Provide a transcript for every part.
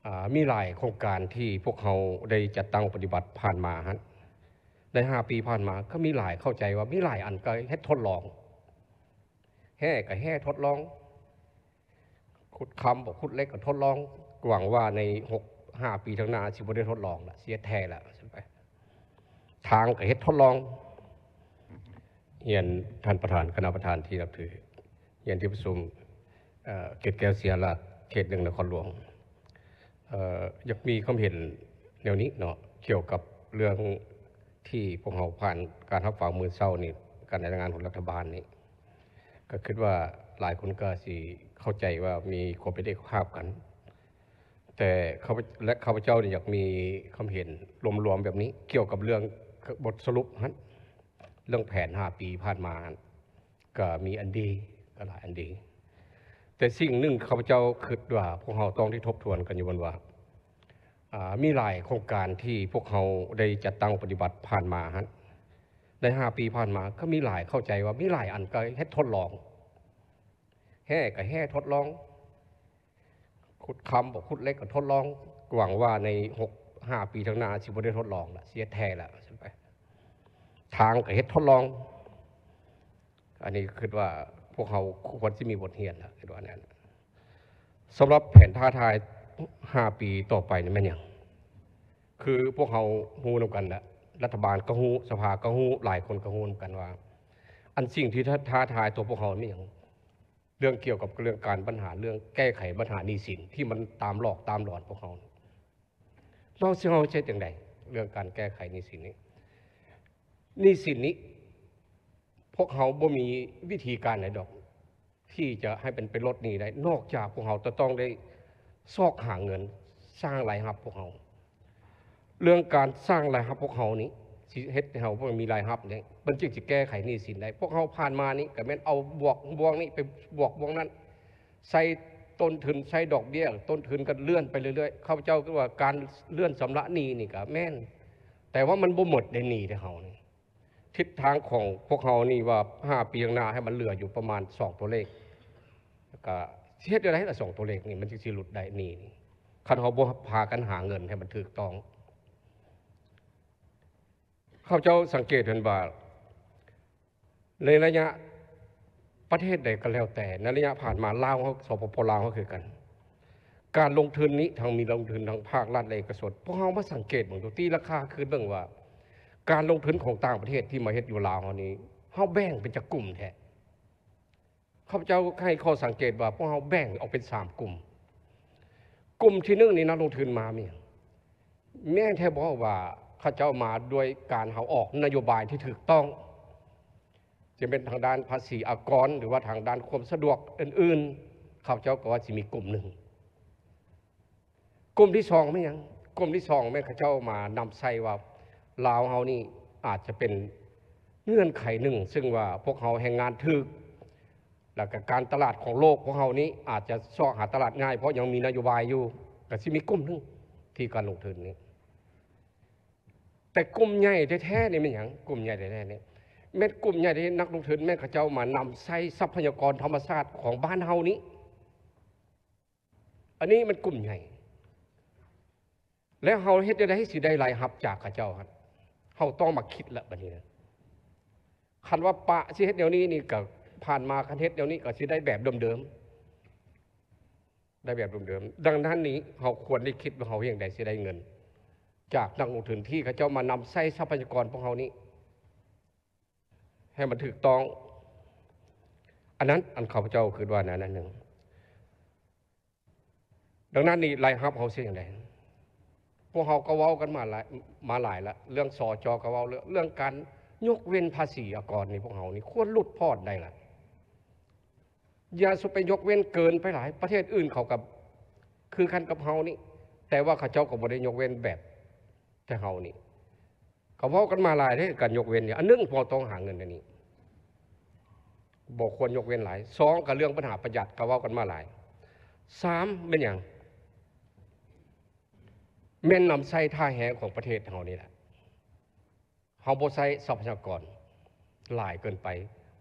ອາ ມີຫຼາຍໂຄງການທີ່ພວກເຮົາໄດ້ຈັດຕັ້ງປະຕິບັດຜ່ານມາຫັ້ນ ໃນຫ້າປີຜ່ານມາ ກໍມີຫຼາຍ ເຂົ້າໃຈວ່າມີຫຼາຍອັນກໍເຮັດທົດລອງ ແຮ່ກໍແຮ່ທົດລອງ ຂຸດຄຳບໍ່ ຂຸດເຫຼັກກໍທົດລອງ ຫວັງວ່າໃນຫົກ ຫ້າປີຂ້າງໜ້າຊິບໍ່ໄດ້ທົດລອງລະ ຊິເຮັດແຮ່ລະ ທາງກໍເຮັດທົດລອງ. ຮຽນທ່ານປະທານ ຄະນະປະທານທີ່ນັບຖື, ຮຽນທີ່ປະຊຸມ ເອີ ເຂດແກ້ວເຊຍລາດ ເຂດໜຶ່ງນະຄອນຫຼວງ ເອີ ຢາກມີຄວາມເຫັນແນວນີ້ເນາະ ກ່ຽວກັບເລື່ອງທີ່ພວກເຮົາຜ່ານການຮັບຟັງມື້ເຊົ້ານີ້ ການລາຍງານຂອງລັດຖະບານນີ້ ກໍຄິດວ່າຫຼາຍຄົນກໍຊິເຂົ້າໃຈວ່າມີຄວາມເປັນເອກະພາບກັນ ແຕ່ຂ້າພະ ແລະ ຂ້າພະເຈົ້ານີ້ຢາກມີຄວາມເຫັນລວມໆແບບນີ້ ກ່ຽວກັບເລື່ອງບົດສະຫຼຸບຫັ້ນ ເລື່ອງແຜນຫ້າປີຜ່ານມາຫັ້ນ ກໍມີອັນດີ ກໍຫຼາຍອັນດີ ແຕ່ສິ່ງໜຶ່ງຂ້າພະເຈົ້າຄິດວ່າພວກເຮົາຕ້ອງໄດ້ທົບທວນກັນຢູ່ ແມ່ນວ່າ ອາ ມີຫຼາຍໂຄງການທີ່ພວກເຮົາໄດ້ຈັດຕັ້ງປະຕິບັດຜ່ານມາຫັ້ນ ໃນຫ້າປີຜ່ານມາ ກໍມີຫຼາຍ ເຂົ້າໃຈວ່າມີຫຼາຍອັນກໍເຮັດທົດລອງ ແຮ່ກໍແຮ່ທົດລອງ ຂຸດຄຳບໍ່ ຂຸດເຫຼັກກໍທົດລອງ ຫວັງວ່າໃນຫົກ ຫ້າປີຂ້າງໜ້າຊິບໍ່ໄດ້ທົດລອງລະ ຊິເຮັດແຮ່ລະ ທາງກໍເຮັດທົດລອງ. ອັນນີ້ຄິດວ່າພວກເຮົາຄວນຊິມີບົດຮຽນລະ ຄິດວ່າແນວນັ້ນ. ສຳລັບແຜນທ້າທາຍຫ້າປີຕໍ່ໄປນີ້ແມ່ນຫຍັງ? ຄືພວກເຮົາຮູ້ນຳກັນລະ ລັດຖະບານກໍຮູ້ ສະພາກໍຮູ້ ຫຼາຍຄົນກໍຮູ້ນຳກັນວ່າ ອັນສິ່ງທີ່ທ້າ ທ້າທາຍຕົວພວກເຮົາແມ່ນຫຍັງ? ເລື່ອງກ່ຽວກັບເລື່ອງການບັນຫາ ເລື່ອງແກ້ໄຂບັນຫາໜີ້ສິນທີ່ມັນຕາມຫຼອກຕາມຫຼອນພວກເຮົາ. ເຮົາຊິເຮັດຈັ່ງໃດເລື່ອງການແກ້ໄຂໜີ້ສິນນີ້? ໜີ້ສິນນີ້ ພວກເຮົາບໍ່ມີວິທີການໃດດອກ ທີ່ຈະໃຫ້ມັນໄປລົດໜີ້ໄດ້ ນອກຈາກພວກເຮົາຈະຕ້ອງໄດ້ຊອກຫາເງິນ ສ້າງລາຍຮັບພວກເຮົາ. ເລື່ອງການສ້າງລາຍຮັບພວກເຮົານີ້ ຊິເຮັດໃຫ້ເຮົາມີລາຍຮັບນີ້ ມັນຈຶ່ງຊິແກ້ໄຂໜີ້ສິນໄດ້. ພວກເຮົາຜ່ານມານີ້ກໍແມ່ນເອົາບວກບວກນີ້ໄປບວກບວກນັ້ນ ໃສ່ຕົ້ນທຶນ ໃສ່ດອກເບ້ຍ ຕົ້ນທຶນກໍເລື່ອນໄປເລື້ອຍໆ. ຂ້າພະເຈົ້າຄິດວ່າການເລື່ອນຊຳລະໜີ້ນີ້ກໍແມ່ນ ແຕ່ວ່າມັນບໍ່ໝົດເດ້ ໜີ້ຂອງເຮົານີ້. ທິດທາງຂອງພວກເຮົານີ້ວ່າຫ້າປີຂ້າງໜ້າໃຫ້ມັນເຫຼືອຢູ່ປະມານສອງຕົວເລກ ແລ້ວກະຊິເຮັດຈັ່ງໃດລະ ສອງຕົວເລກນີ້ມັນຈຶ່ງຊິຫຼຸດໄດ້ໜີ້ນີ້ ຄັນເຮົາບໍ່ພາກັນຫາເງິນໃຫ້ມັນຖືກຕ້ອງ. ຂ້າພະເຈົ້າສັງເກດເຫັນວ່າ ໃນໄລຍະ ປະເທດໃດກໍແລ້ວແຕ່ ໃນໄລຍະຜ່ານມາ ລາວເຮົາ ສປປ ລາວເຮົາຄືກັນ ການລົງທຶນນີ້ ທັງມີລົງທຶນທັງພາກລັດ ແລະ ເອກະຊົນ. ພວກເຮົາມາສັງເກດເບິ່ງດູ ຕີລາຄາຄືນເບິ່ງວ່າ ການລົງທຶນຂອງຕ່າງປະເທດທີ່ມາເຮັດຢູ່ລາວເຮົານີ້ ເຮົາແບ່ງເປັນຈັກກຸ່ມແທ້? ຂ້າພະເຈົ້າໃຫ້ຂໍ້ສັງເກດວ່າ ພວກເຮົາແບ່ງອອກເປັນສາມກຸ່ມ. ກຸ່ມທີໜຶ່ງນີ້ ນັກລົງທຶນມາແມ່ນຫຍັງ? ແມ່ນແທ້ບໍ່ວ່າເຂົາເຈົ້າມາດ້ວຍການເຮົາອອກນະໂຍບາຍທີ່ຖືກຕ້ອງ? ຈະເປັນທາງດ້ານພາສີອາກອນ ຫຼືວ່າທາງດ້ານຄວາມສະດວກອື່ນໆ ເຂົາເຈົ້າກໍວ່າຊິມີກຸ່ມໜຶ່ງ. ກຸ່ມທີສອງແມ່ນຫຍັງ? ກຸ່ມທີສອງແມ່ນເຂົາເຈົ້າມານຳໃຊ້ວ່າ ລາວເຮົານີ້ອາດຈະເປັນເງື່ອນໄຂໜຶ່ງ ເຊິ່ງວ່າພວກເຮົາແຮງງານຖືກ ແລ້ວກະການຕະຫຼາດຂອງໂລກພວກເຮົານີ້ອາດຈະຊອກຫາຕະຫຼາດງ່າຍ ເພາະຍັງມີນະໂຍບາຍຢູ່ ກໍຊິມີກຸ່ມໜຶ່ງທີ່ການລົງທຶນນີ້. ແຕ່ກຸ່ມໃຫຍ່ແທ້ໆນີ້ແມ່ນຫຍັງ? ກຸ່ມໃຫຍ່ແທ້ໆນີ້ ແມ່ນກຸ່ມໃຫຍ່ທີ່ນັກລົງທຶນ ແມ່ນເຂົາເຈົ້າມານຳໃຊ້ຊັບພະຍາກອນທຳມະຊາດຂອງບ້ານເຮົານີ້. ອັນນີ້ມັນກຸ່ມໃຫຍ່ ແລ້ວເຮົາເຮັດແນວໃດຊິໄດ້ລາຍຮັບຈາກເຂົາເຈົ້າຫັ້ນ? ເຮົາຕ້ອງມາຄິດລະບາດນີ້ນະ. ຄັນວ່າປະຊິເຮັດແນວນີ້ນີ້ ກະຜ່ານມາ ຄັນເຮັດແນວນີ້ກະຊິໄດ້ແບບເດີມໆ ໄດ້ແບບເດີມໆ. ດັ່ງນັ້ນນີ້ ເຮົາຄວນໄດ້ຄິດວ່າເຮົາເຮັດຈັ່ງໃດຊິໄດ້ເງິນ ຈາກນັກລົງທຶນທີ່ເຂົາເຈົ້າມານຳໃຊ້ຊັບພະຍາກອນພວກເຮົານີ້ໃຫ້ມັນຖືກຕ້ອງ. ອັນນັ້ນ ອັນຂ້າພະເຈົ້າຄິດວ່ານັ້ນ ອັນໜຶ່ງ. ດັ່ງນັ້ນນີ້ ລາຍຮັບເຮົາຊິຈັ່ງໃດ? ພວກເຮົາກໍເວົ້າກັນມາຫຼາຍ ມາຫຼາຍລະ ເລື່ອງ ສຈ ກໍເວົ້າເລື່ອງ ເລື່ອງການຍົກເວັ້ນພາສີອາກອນນີ້ ພວກເຮົານີ້ຄວນຫຼຸດຜ່ອນໄດ້ລະ. ຢ່າສຸໄປຍົກເວັ້ນເກີນໄປຫຼາຍ. ປະເທດອື່ນເຂົາກໍຄືກັນກັບເຮົານີ້ ແຕ່ວ່າເຂົາເຈົ້າກໍບໍ່ໄດ້ຍົກເວັ້ນແບບແຕ່ເຮົານີ້. ກໍເວົ້າກັນມາຫຼາຍເດ້ ການຍົກເວັ້ນນີ້. ອັນໜຶ່ງ ເຮົາຕ້ອງຫາເງິນອັນນີ້ ບໍ່ຄວນຍົກເວັ້ນຫຼາຍ. ສອງ ກໍເລື່ອງບັນຫາປະຢັດ ກໍເວົ້າກັນມາຫຼາຍ. ສາມ ແມ່ນຫຍັງ? ແມ່ນນຳໃຊ້ທ່າແຮງຂອງປະເທດເຮົານີ້ແຫຼະ. ເຮົາບໍ່ໃຊ້ຊັບພະຍາກອນຫຼາຍເກີນໄປ.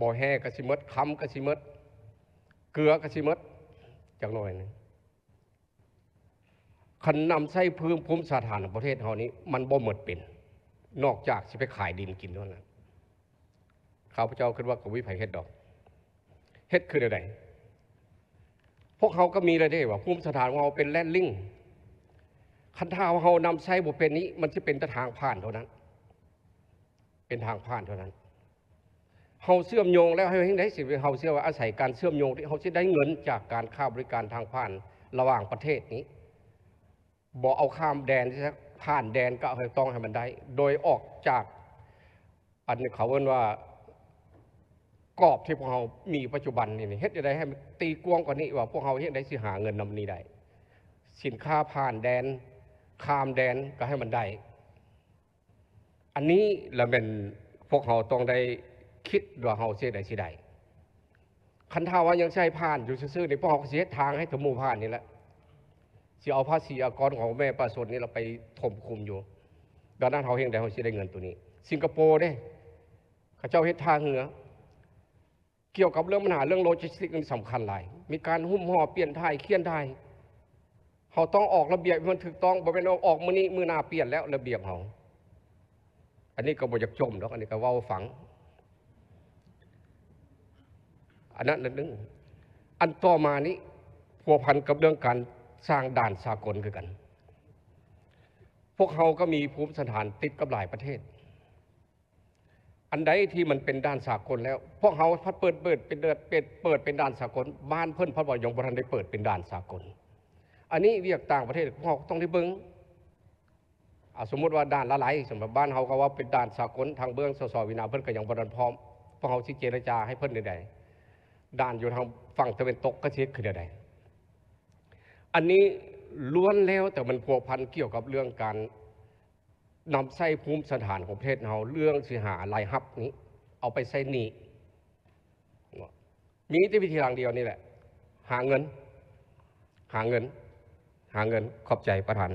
ບໍ່ແຮ່ກໍຊິໝົດ, ຄຳກໍຊິໝົດ, ເກືອກໍຊິໝົດຈັກໜ້ອຍໜຶ່ງ. ຄັນນຳໃຊ້ພື້ນພູມສາຖານຂອງປະເທດເຮົານີ້ ມັນບໍ່ໝົດເປັນ ນອກຈາກຊິໄປຂາຍດິນກິນເທົ່ານັ້ນ. ຂ້າພະເຈົ້າຄິດວ່າກໍບໍ່ມີໃຜເຮັດດອກ. ເຮັດຄືແນວໃດ? ພວກເຮົາກໍມີແລ້ວເດ້ວ່າ ພູມສາຖານຂອງເຮົາເປັນແລນລິງ. ຄັນຖ້າເຮົານຳໃຊ້ບໍ່ເປັນນີ້ ມັນຊິເປັນແຕ່ທາງຜ່ານເທົ່ານັ້ນ. ເປັນທາງຜ່ານເທົ່ານັ້ນ. ເຮົາເຊື່ອມໂຍງແລ້ວ ເຮົາເຮັດຈັ່ງໃດຊິ ເຮົາເຊື່ອວ່າອາໄສການເຊື່ອມໂຍງ ເຮົາຊິໄດ້ເງິນຈາກການຄ້າບໍລິການທາງຜ່ານລະຫວ່າງປະເທດນີ້. ບໍ່ເອົາຂ້າມແດນຊະ ຜ່ານແດນກໍເອົາໃຫ້ ຕ້ອງໃຫ້ມັນໄດ້ ໂດຍອອກຈາກ ອັນເຂົາເອີ້ນວ່າ ກອບທີ່ພວກເຮົາມີປັດຈຸບັນນີ້ ເຮັດຈັ່ງໃດໃຫ້ມັນຕີກວ້າງກວ່ານີ້ ວ່າພວກເຮົາເຮັດຈັ່ງໃດຊິຫາເງິນນຳນີ້ໄດ້. ສິນຄ້າຜ່ານແດນ ຂ້າມແດນກໍໃຫ້ມັນໄດ້. ອັນນີ້ລະແມ່ນພວກເຮົາຕ້ອງໄດ້ຄິດວ່າເຮົາຊິເຮັດໃດຊິໄດ້. ຄັນຖ້າວ່າຍັງຊິໃຫ້ຜ່ານຢູ່ຊື່ໆນີ້ ພວກເຮົາກໍຊິເຮັດທາງໃຫ້ທຸກໝູ່ຜ່ານນີ້ແຫຼະ. ຊິເອົາພາສີອາກອນຂອງແມ່ປະຊາຊົນນີ້ລະໄປຖົມຂຸມຢູ່. ດັ່ງນັ້ນເຮົາເຮັດໃດເຮົາຊິໄດ້ເງິນໂຕນີ້. ສິງກະໂປເດ້ ເຂົາເຈົ້າເຮັດທ່າເຮືອ. ກ່ຽວກັບເລື່ອງບັນຫາເລື່ອງໂລຈິສຕິກນີ້ສຳຄັນຫຼາຍ. ມີການຫຸ້ມຫໍ່ ປ່ຽນຖ່າຍ ຂຽນຖ່າຍ. ເຮົາຕ້ອງອອກລະບຽບໃຫ້ມັນຖືກຕ້ອງ, ບໍ່ແມ່ນວ່າອອກມື້ນີ້ ມື້ໜ້າປ່ຽນແລ້ວລະບຽບເຮົາ. ອັນນີ້ກໍບໍ່ຢາກຈົ່ມດອກ, ອັນນີ້ກໍເວົ້າໃຫ້ຟັງ. ອັນນັ້ນອັນໜຶ່ງ. ອັນຕໍ່ມານີ້ພົວພັນກັບເລື່ອງການສ້າງດ່ານສາກົນຄືກັນ. ພວກເຮົາກໍມີພູມສະຖານຕິດກັບຫຼາຍປະເທດ. ອັນໃດທີ່ມັນເປັນດ່ານສາກົນແລ້ວ ພວກເຮົາພັດເປີດ ເປີດເປັນ ເປີດ ເປີດເປັນດ່ານສາກົນ, ບ້ານເພິ່ນພັດວ່າຍັງບໍ່ທັນໄດ້ເປີດເປັນດ່ານສາກົນ. ອັນນີ້ວຽກຕ່າງປະເທດ ພວກເຮົາຕ້ອງໄດ້ເບິ່ງ. ອາ ສົມມຸດວ່າດ່ານລະໄລ, ສຳລັບບ້ານເຮົາກໍວ່າເປັນດ່ານສາກົນ, ທາງເບື້ອງ ສສ ວິນາ ເພິ່ນກໍຍັງບໍ່ທັນພ້ອມ. ພວກເຮົາຊິເຈລະຈາໃຫ້ເພິ່ນແນວໃດ? ດ່ານຢູ່ທາງຝັ່ງຕາເວັນຕົກກໍຊິເຮັດຄືແນວໃດ? ອັນນີ້ລ້ວນແລ້ວແຕ່ມັນພົວພັນກ່ຽວກັບເລື່ອງການ ນຳໃຊ້ພູມສະຖານຂອງປະເທດເຮົາ ເລື່ອງຊິຫາລາຍຮັບນີ້ ເອົາໄປໃຊ້ໜີ້. ມີແຕ່ວິທີທາງດຽວນີ້ແຫຼະ ຫາເງິນ ຫາເງິນ ຫາເງິນ. ຂອບໃຈປະທານ.